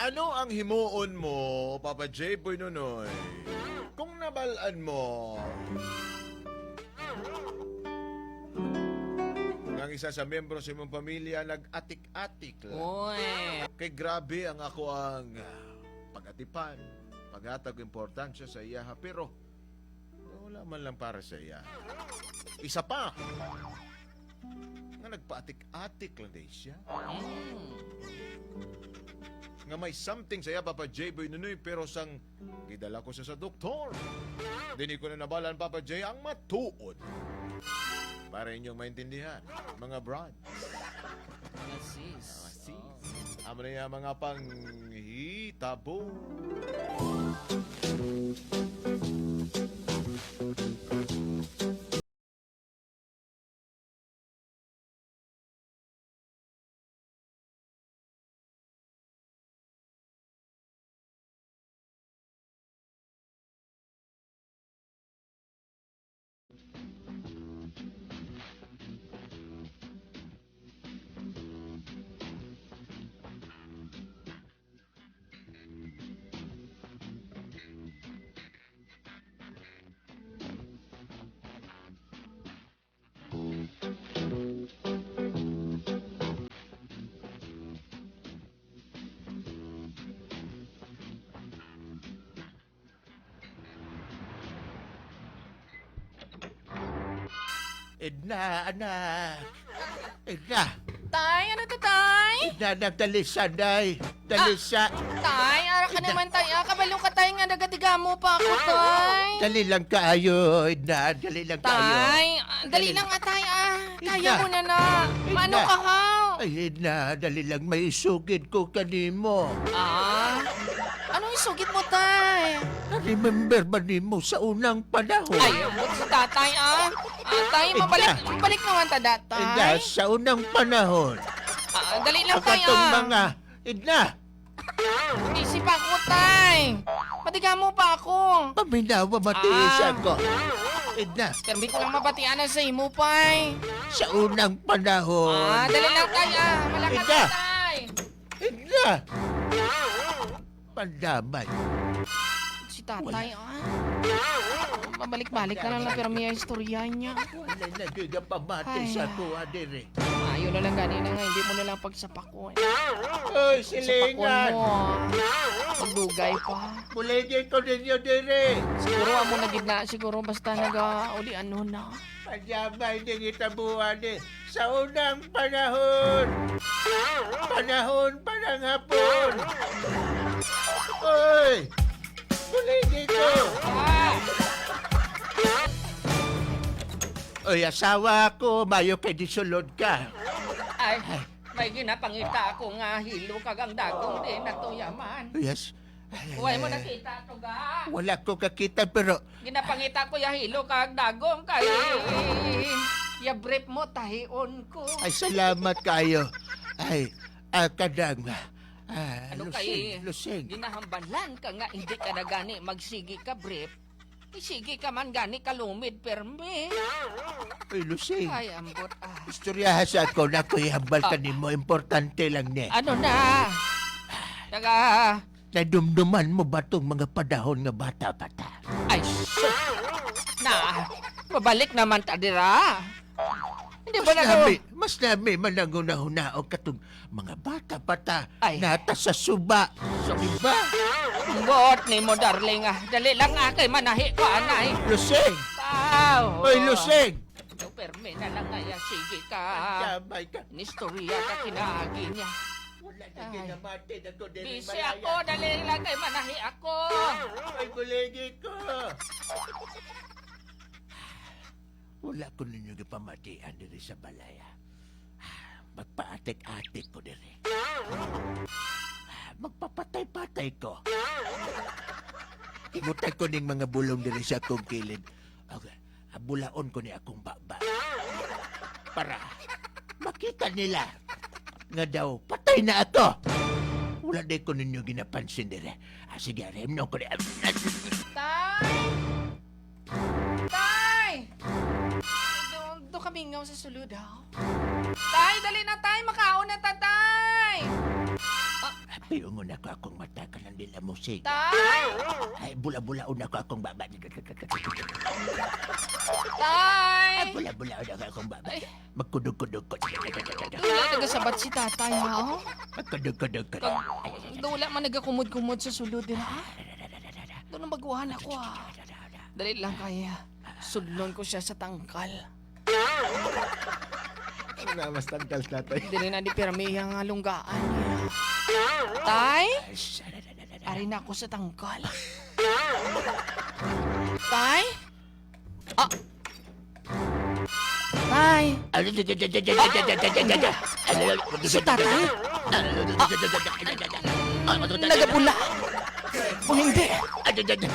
Ano ang himuon mo, Papa J. Boy Nonoy, kung nabalaan mo nga ang isa sa miyembro sa imong pamilya nag-atik-atik lang? Uy. Kay grabe ang ako ang pag-atipan, paghatag importansya sa iyaha, pero wala man lang para sa iya. Isa pa, nga nagpaatik-atik lang day siya. Nga may something sa iya, Papa J. Boy Nunoy, pero sang gidala ko siya sa doktor. Dini ko na nabalan, Papa J, ang matuod. Para inyong maintindihan, mga brad. Mga sis. Mga sis. Amo na yung mga panghitabo. Edna, anak. Edna, Tay, ano to, tay? Edna, nagdalisa, day. Dalisa. Tay, ara ka naman, tay. Ah, kabalo ka, tay, nga nagadigamo pa ako, tay. Dali lang kaayo, Edna. Dali lang kaayo. Tay, ah, dali lang ah, tay, ah. Kaya Edna. mo na na. Maano Edna. ka, ha? Ay, Edna, dali lang may isugid ko kanimo. Ah, anong isugit mo, tay? Remember ba nimo sa unang panahon? Ay, ambot si tatay, ah. Ah, tay, mabalik, Edna. mabalik naman ta, da, Edna, tay. sa unang panahon. Ah, dali lang, Ang tay, katong ah. mga, Edna, Busy pa ako, tay. Madigamo pa ako. paminawa matiis Ah. ako. Edna, Permi ko lang mabatian na sa imo, pay. sa unang panahon. Ah, dali lang tayo. Ah. Malakas Edna. tay. Edna! Pandamay. Si tatay, ah. Mabalik-balik na lang na pero may istorya niya. Wala na gyud ang pamati Ay. sa kuha diri. Ayaw na lang ganina nga, hindi mo na lang pagsapakon. Oy, Sapakon silingan! mo, ah. Pagdugay pa. Buligin ko ninyo diri. Siguro amo na gid na, siguro basta naga uli ano na. Pandamay din itabuhan ni sa unang panahon. Panahon pa ng hapon. Oy! Buligin ko! Ah! Oy, asawa ko, mayo kay disulod ka. Ay, may ginapangita ako nga hilo kag ang dagong din na tuyaman. Yes. Ay, ay, Huwag mo ay. nakita to ga. Wala ko kakita pero Ginapangita ko ya hilo kag dagong kay ya brief mo tahion ko. ay salamat kayo. Ay, kadang. Ah, Ano lusing, kay lusing. Ginahambalan ka nga hindi ka na gani magsigi ka brief. Isigi ka man gani kalumid permi. Ay, lusing. Ay ambot ah. Istoryahan sa ako na ko'y hambal ka nimo. Importante lang ni. Ano na? Taga Nadumduman mo ba itong mga panahon nga bata-bata? ay shit. Na mabalik naman ta dira. Hindi ba Mas na nami, mas nami man ang una-una o katong mga bata-bata Ay. nata sa suba. Diba? Ambot ni mo darling ah. Dali lang ah kay manahi ko anay. Lusing! Tao. Oy, lusing! No, perme na lang ay sige ka. Damay ka. Nistorya ka kinaagi niya. Wala na Ay. ginamati na ko diri Busy ako, dali lang kay manahi ako. Ay, buligi ko. Wala ko ninyo gipamatian diri sa balaya. Magpaatik-atik ko diri. Magpapatay-patay ko. Higutan ko ning mga bulong diri sa akong kilid. Okay. Bulaon ko ni akong baba. Para makita nila nga daw patay na ako. Wala di ko ninyo ginapansin dire. Ah, sige, remno ko ni... Tay! Tay! Do, do kami ngaw sa sulod, ha? Tay, dali na tay, makaon na ta, tay! Piyungon ako akong mata kanang dila mo siga. Tay! Ay, bula-bulaon ako akong baba. Tay! Bula-bulaon ako akong baba. Ay. Magkudog-kudog ko. Dula nagasabat si tatay, ha? Magkudog-kudog ko. Kag, dula man nagakumod-kumod sa sulod din, ha? Doon ang baguhan ako, ha? Dali lang kaya. Sudlon ko siya sa tangkal. Ano na, mas tangkal tatay. Dili na di pirmiya nga lunggaan niya. Tay! Ari na ako sa tangkal. Tay? Ah! Tay! Si tatay? Nagabula! O hindi!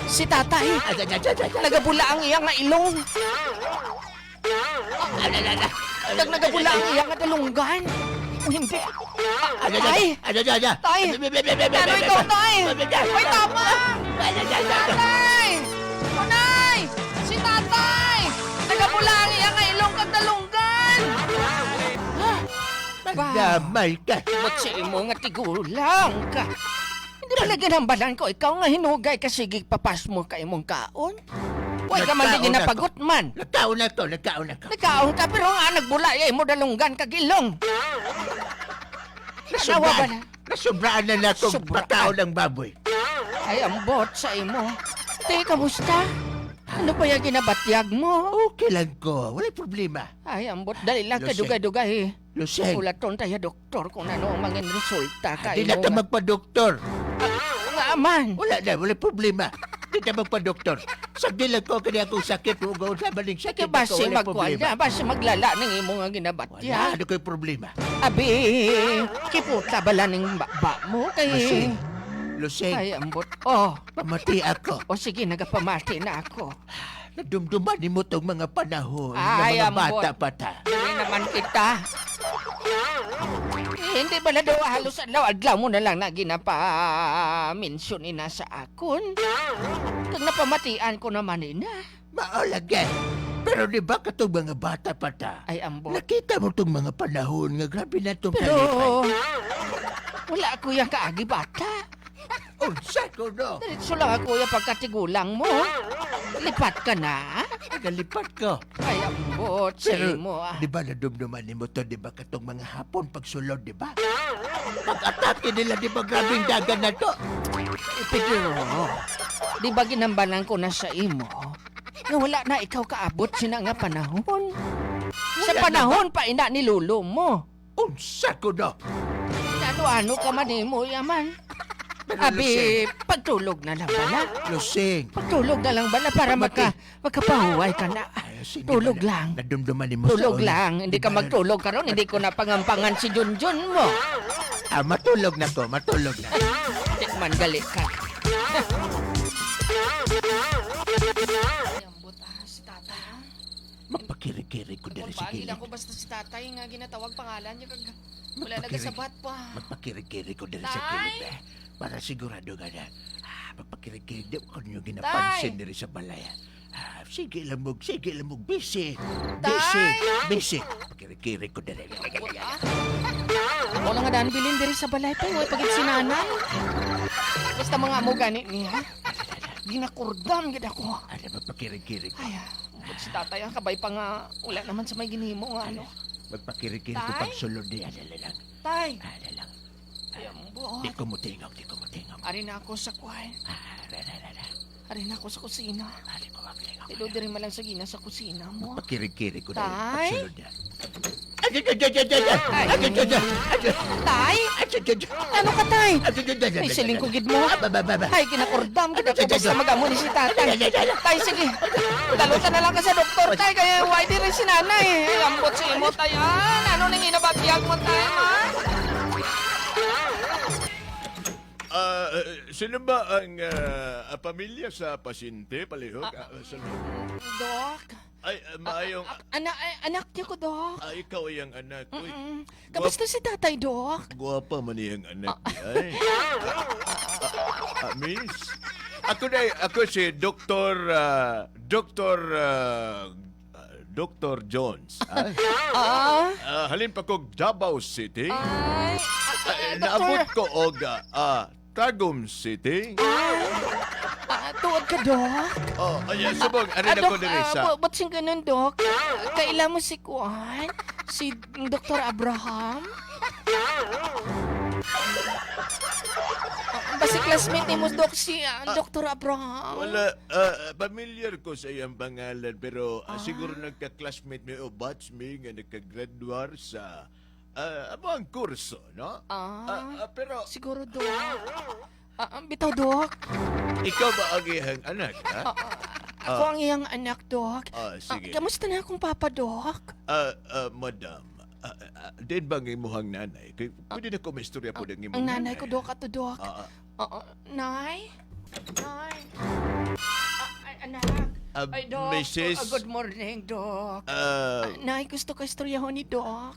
Si tatay! Nagabula ang iyang nga ilong! Nag nagabula ang iyang nga dalunggan! O hindi! Ah, tay! Tay! Ano ikaw, tay? Ay, tama! Tatay! Unay! Si tatay! Nagabula ang iyang nga ilong kag dalunggan! Magdamay ka. Ba't sa imo nga tigulang ka? Hindi ba lagi nambalan ko ikaw nga hinugay ka sige papas mo ka imong kaon? Huwag ka man Nagkaon din ginapagot man. Nagkaon na to, nagkaon na ko. Nagkaon ka pero nga nagbula ay mo dalunggan kag ilong. Nawa ba na? Nasubraan na na itong Sobraan. pagkaon ng baboy. Ay ambot sa imo. Te, kamusta? Ano pa yung ginabatyag mo? Okay lang ko, wala problema. Ay ambot, dali lang ka Luseng. dugay-dugay. Luseng, Ulaton tayo doktor kung ano ang mga resulta ka di na imo ta nga- magpa-doktor. Nga man. Wala na, wala problema. Di ta magpa-doktor. Sagdi lang ko kaya akong sakit, huwag sa maling Kaya sakit. ako, base wala magkuhan problema. na, base maglala ng imo nga Wala, ginabatyag. ano ko'y problema. Abi, kiputa bala ning baba mo kay. Luseng, Luseng, Ay, ambot. Oh, pamati ako. o sige, nagapamati na ako. Nadumduman ni mo tong mga panahon na Ay, mga ambot. bata pa ta. Hindi naman kita. Eh, hindi bala daw halos adlaw-adlaw mo na lang na ginapa-mention ina sa akon. Kag napamatian ko naman ina. Maolagay. Pero di ba katong mga bata pa ta? Ay, ambot. Nakita mo tong mga panahon nga grabe na tong Pero, kalipay. wala ako yung kaagi bata. Unsa ko no? Diretso lang ako yung pagkatigulang mo. Lipat ka na. Nagalipat ko. Ay, ambot sa Pero, imo ah. di ba nadumduman ni mo to, di ba katong mga hapon pagsulod, di ba? Pag-atake nila, di ba grabing dagan na to? Pedro, di ba ginambalan ko na sa imo? Nga wala na ikaw kaabot sina nga panahon. Sa Wala na panahon pa ina ni lulo mo. Unsa ko no? Ano-ano ka man imo yaman. Pero Abi, pagtulog na lang bala. Lusing. Pagtulog na lang bala para makapahuway ka na. Ay, sige, Tulog di ba lang. Nadumduman ni mo sa Tulog una. lang. Hindi Di ka ba magtulog karon, hindi ko napangampangan si Junjun mo. Ah, matulog na ko, matulog na. Tikman gali ka. Ambot ah, si tata. Magpakiri-kiri ko diri sa Nagpagil gilid. ako basta si tatay nga ginatawag pangalan niya kag wala Magpakiri- nagasabat pa. Magpakiri-kiri ko diri sa Tay! gilid eh. Para sigurado ka na. Ah, magpakiri-kiri di ko niyo ginapansin Tay! diri sa balay. Ah, sige lang mo, sige lang mo, busy. Busy, Tay! busy. Pakiri-kiri ko diri. Ambot ah. Ako lang nga daan bilin diri sa balay pa, way pagit si nanay. Basta mga amo gani niya. Ginakordam gid ako. Ano, magpakiri-kiri ko. Ay, ah, ambot si tatay ang kabay pa nga wala naman sa may ginhimo nga ano. Magpakiri-kiri ko Tay! pagsulod niya. Ano lang, Tay, ano lang. ay ambot. Di ko mutingog, di ko mutingog. Ari na ako sa kwan. Ah, ra, ra, ra, ra. Ari na ako sa kusina. Ari ko mutingog. Tilo diri man lang sa gina sa kusina mo. Magpakiri-kiri ko diri Tay! pagsulod niya. Ay, ay, ay, ay, ay, ay. Ay. Ay, ay, ay, ay. Ay, Tay! ay, ay, ay, ay. Ano ka, tay? Ay, Ay, siling ko gid mo. Ay, kinakordam gid ako basta magamo ni si tatay. Tay, sige. Dalutan na lang ka sa doktor, tay. Kaya why di rin si nanay. Ay, ambot sa imo, tay. Ah, ano nang inabatyag mo, tay, ha? Ah, sino ba ang pamilya sa pasyente, palihog? Ah, sino? Dok. Ay, maayong. Ay, anak niyo ko, Dok. Ah, ikaw ay ang anak. Uy, Kamusta si tatay, Dok? Guwapa man iyang anak niya. Ay. Miss. Ako na, ako si Dr. Dr. Jones. Ay. Ah, Halin pa kog Davao City. ay, Naabot Doktor. ko og Tagum City. Tuod ka, Dok? Oh, ay, subong ari na Dok, ko diri sa ba't siyang ganun, Dok? Kaila mo si Kuan? Si Dr. Abraham? Basi classmate ni mo, Dok, si Dr. Abraham. Wala, familiar ko sa iyang pangalan pero siguro nagka-classmate mi o batchmate nga nagka-graduar sa amo ang kurso, no? Ah. Pero Siguro, Dok. Bitaw, Dok. Ikaw ba ang iyang anak, ha? Ako ang iyang anak, Dok. Sige. Kamusta na akong papa, Dok? Madam, din ba ang imuhang nanay? Kay, pwede na ko may istorya po ng imong Ang nanay ko, Dok, ato, Dok. Oo, Nay? Nay? Ay, anak. Ay, Dok. Mrs. Good morning, Dok. Nay, gusto ko istoryahon ni Dok.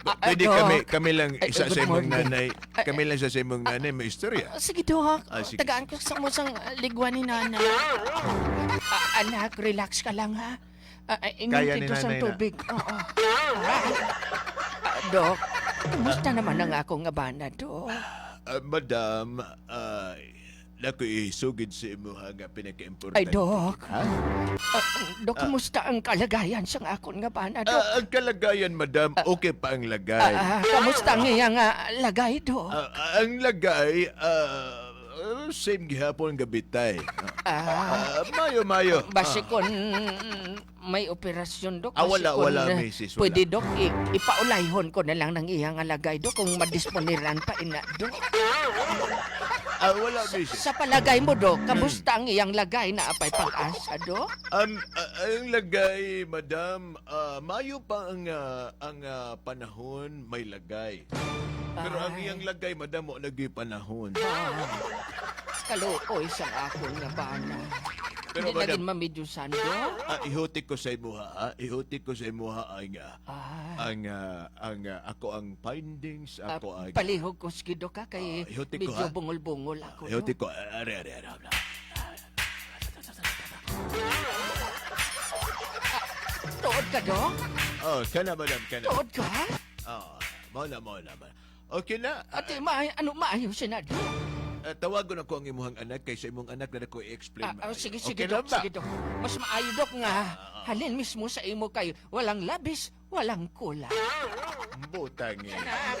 Pwede Dok. kami kami lang Ay, isa good sa imong morning. nanay, kami lang sa imong nanay may istorya. Sige, Dok. Sige. Tagaan ko sa musang ligwan ni Nanay. Anak, relax ka lang, ha? Inom Kaya ni dito sa nanay na. tubig. Oo. Dok, kumusta naman ang akong abana, Dok? Madam, nako isugid sa imuha nga pinaka-importante. Ay, Dok. Ha? Dok, kumusta ang kalagayan sa akong nga bana, Dok? Ang kalagayan, madam, okay pa ang lagay. Kamusta ang iyang lagay, Dok? Ang lagay, same gihapon gabitay. Mayo, mayo. Basi kung may operasyon, Dok. Wala, basi kung, wala, misis, wala. Pwede, Dok, ipaulayhon ko na lang ng iyang alagay, Dok, kung madisponiran pa ina, Dok. Wala, misis. Sa palagay mo, Dok, kamusta ang iyang lagay na apay pag-asa, Dok? Ang lagay, madam, mayo pa ang panahon may lagay. Pero ang Ay. iyang lagay, madam, mo lagi panahon. Kaluoy sa akong nga bana. Pero, Hindi madam, naging mamidyusan, Dok. Ihuti ko sa imuha, ha? Ihuti ko sa imuha ang ako ang findings, ako ang Palihog ko sige, Dok, ha, kay Ihuti ko, medyo ha? bungol-bungol ako, Ihuti Dok. ko, are, are, are, are. Tuod ka, Dok? Oh, kana, madam, kana. Tuod ka? Oh, mao na, mao na, mao na. Okay na. Ate, ano maayo siya na, Dok? Tawagon ako ang imuhang anak kay sa imong anak na ko i-explain maayo. Sige, sige, Okay Dok, lang ba? sige, Dok. Mas maayo, Dok, nga halin mismo sa imo kay walang labis, walang kulang. Butang eh. Anak,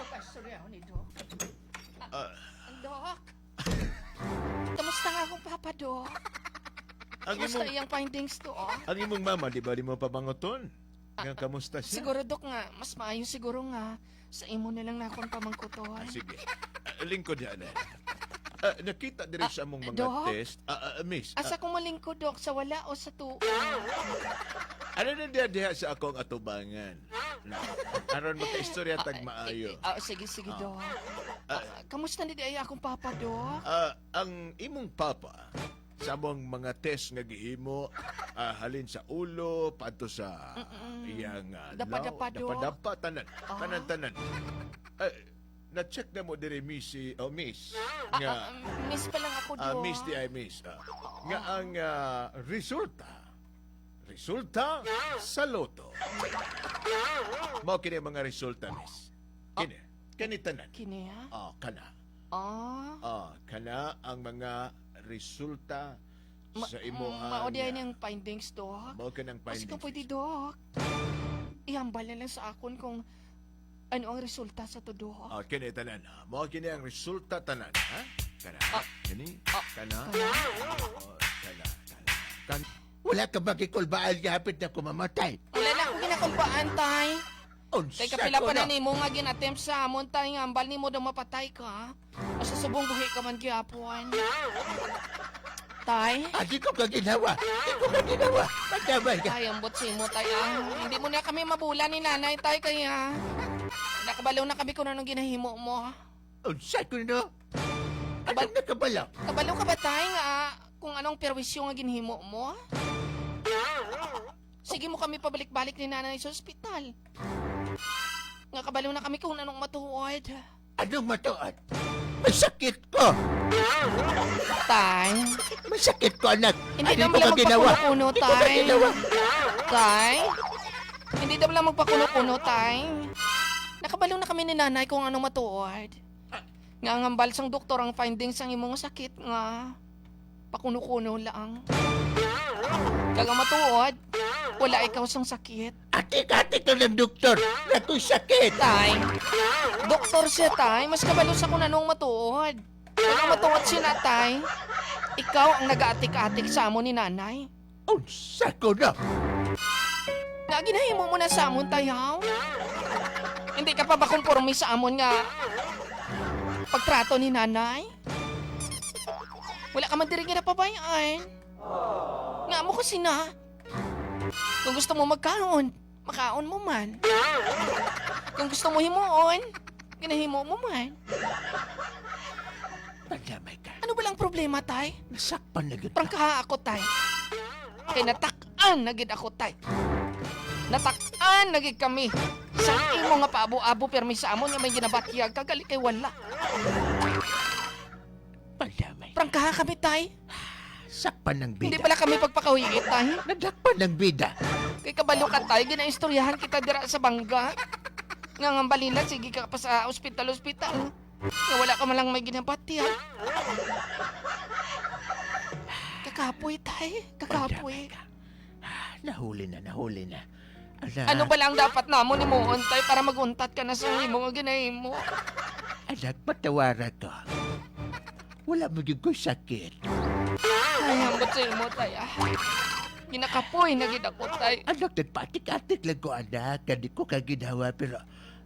pastorya ako ni Dok. Dok, kamusta nga akong papa, Dok? Ang Kamusta imong iyang findings, Dok? Ang imong mama di ba di mo pabangoton? Nga kamusta siya? Siguro, Dok, nga, mas maayo siguro nga sa imo na lang na akong pamangkuton. Sige. Lingkod yan eh. Nakita diri sa among mga Dok? test. Miss. Asa kung malingkod, Dok, sa wala o sa tuo? Ano na diha diha sa akong atubangan? Na, aron makaistorya tag maayo. Sige, sige, Dok. Kamusta ni di ay akong papa, Dok? Ang imong papa sa among mga test nga gihimo, halin sa ulo padto sa iyang Dapa-dapa, Dok. dapa-dapa tanan, tanan tanan. Na-check na mo diri, miss, oh, miss nga Miss pa lang ako, Dok. Miss di ay miss, nga ang resulta resulta sa loto mao kini ang mga resulta, miss, kini kini tanan. Kini, ha? Kana. Kana ang mga resulta sa imuhang Mao di ay niyang findings, Dok. Mao kanang Kasi findings. kung pwede, Dok, ihambal na lang sa akon kung ano ang resulta sa to, Dok. Kini tanan. Mao kini ang resulta tanan, ha? Kana. Kini kana. Kana. Oh, kana kana. Kan Wala ka ba gikulbaan nga hapit na ko mamatay? Wala na akong ginakumpaan, tay. Unsa Kay kapila ko pa na na? nimo nga gin-attempt sa amon, tay, nga ambal nimo daw mapatay ka. O sa subong buhi ka man gyapon. Tay, Di ko ka ginawa. Di ko ka ginawa. Magdamay ka. Tay, ambot sa imo, tay. Hindi mo na kami mabula ni nanay, tay, kaya nakabalaw na kami kung anong ginahimo mo. Unsa ko no? Anong nakabalaw? Kabalo ka ba, tay, nga kung anong perwisyo nga ginhimo mo? Sige mo kami pabalik-balik ni nanay sa ospital. Nga kabalo na kami kung anong matuod. Anong matuod? May sakit ko. Tay, May sakit ko, anak. Hindi Ay, na di ko wala ka ginawa. magpakuno-kuno, Di ko ka tay. ginawa. Tay? Hindi daw lang magpakuno-kuno, tay. Nakabalo na kami ni nanay kung anong matuod. Nga ang hambal sang doktor ang findings sang imong sakit nga pakuno-kuno lang. Kag ang matuod, wala ikaw sang sakit. Atik-atik na ng doktor. Nakoy sakit. Tay, doktor siya, tay. Mas kabalo sa kung anong matuod. Kag ang matuod siya na, tay. Ikaw ang nag-aatik-atik sa amon ni nanay. Unsa ko na? Nga ginahimo mo na sa amon, tayaw. Hindi ka pa ba kumporme sa amon nga pagtrato ni nanay? Wala ka man diri nga napabayaan. Nga mo kasi na. Kung gusto mo magkaon, makaon mo man. Kung gusto mo himuon, ginahimo mo man. Pandamay ka. Ano ba lang problema, tay? Nasakpan na gyud. Prangkaha ako, tay. Kay natak-an na gid ako, tay. Natak-an na gid kami. Sa imo nga paabo-abo permi sa amon nga may ginabatyag kagali kay wala. Pandamay. Prangkaha kami, tay. Sakpan ng bida. Hindi pala kami pagpakawiit, tay. Nadakpan ng bida. Kay kabalo ka, tay. Ginaistoryahan kita dira sa bangga. Nga nga balila, sige ka pa sa ospital-ospital. Nga wala ka man lang may ginabatyag. Kakapoy, tay. Pandamay Kakapoy. ka. Ah, nahuli na, nahuli na. Anak, Ano ba lang dapat namo ni mo tay para maguntat ka na sa imo nga ginahimo? Anak, patawara ka. Wala mo gyud ko'y sakit. Ay, ambot sa imo tay ah. Ginakapoy na gid ako tay. Anak, nagpatik-atik lang ko, anak. Kadi ko kaginawa, pero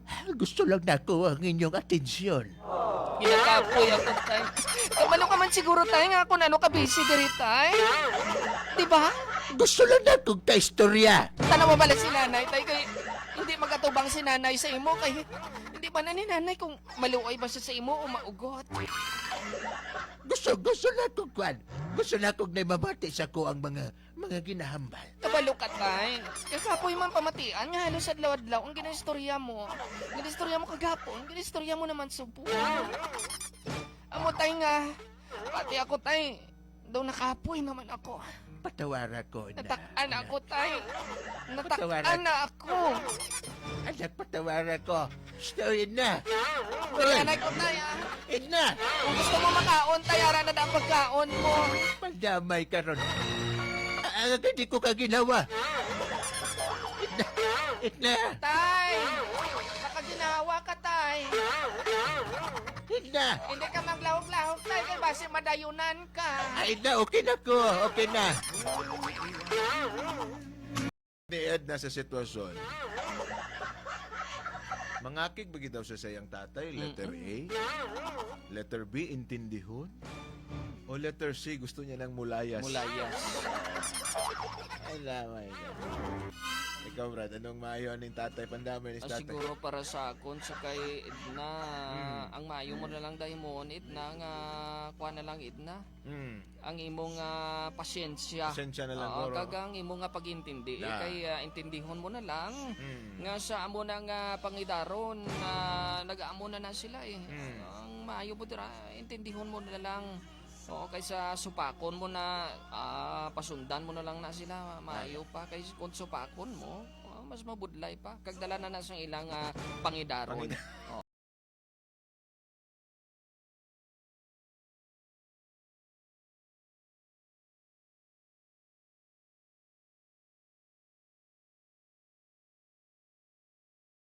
ah, gusto lang na ako ang inyong atensyon. Ginakapoy ako tay. Kabalo ka man siguro tay nga kung ano ka busy diri tay. Di ba? Gusto lang na akong kaistorya. Tanawa bala si nanay tay kay hindi magatubang si nanay sa imo kay hindi ba na ni nanay kung maluoy ba siya sa imo o maugot. Gusto, gusto na akong kwan. Gusto na akong naimabati sa ko ang mga ginahambal. Kabalo ka, tay. Kagapoy man pamatian nga halos adlaw-adlaw ang ginaistorya mo. Ginaistorya mo kagapon, ginaistorya mo naman subo. Amo tay nga, pati ako tay, daw nakapoy naman ako. Patawara ko na. Natak-an anak. ako tay. Patawara. Natak-an na ako. Anak, patawara ko. Story na. Nanay ko tay ah. Edna! Kung gusto mo makaon tay, ara na ang pagkaon mo. Pandamay ka ron. Ah, hindi ko kaginawa. Edna! Edna! Tay! Baka ginawa ka tay. Edna! Hindi ka maglahok-lahok tay, kay base madayunan ka. Ay, Edna, okay na ko. Okay na. Ni Edna sa sitwasyon. Mangakig ba daw siya sa iyang tatay? Letter A? Letter B, intindihon? O letter C, gusto niya ng mulayas? Mulayas. Ay, lamay ka. Ikaw, Brad, anong maayo ning tatay? Pandamay ni Ah, tatay. siguro para sa akon sa kay Edna, ang maayo mo na lang dahimon Edna nga kuha na lang Edna ang imong pasyensya. Pasensya na lang, Oo, guro. kag ang imong nga pag-intindi Na. kay intindihon mo na lang nga sa amo na nga pangidaron na nag-aamo na na sila eh. Ang maayo mo dira intindihon mo na lang. Oo, kaysa supakon mo na pasundan mo na lang na sila maayo pa kay kung supakon mo mas mabudlay pa kag dala na na sa ilang pangidaron. Oo.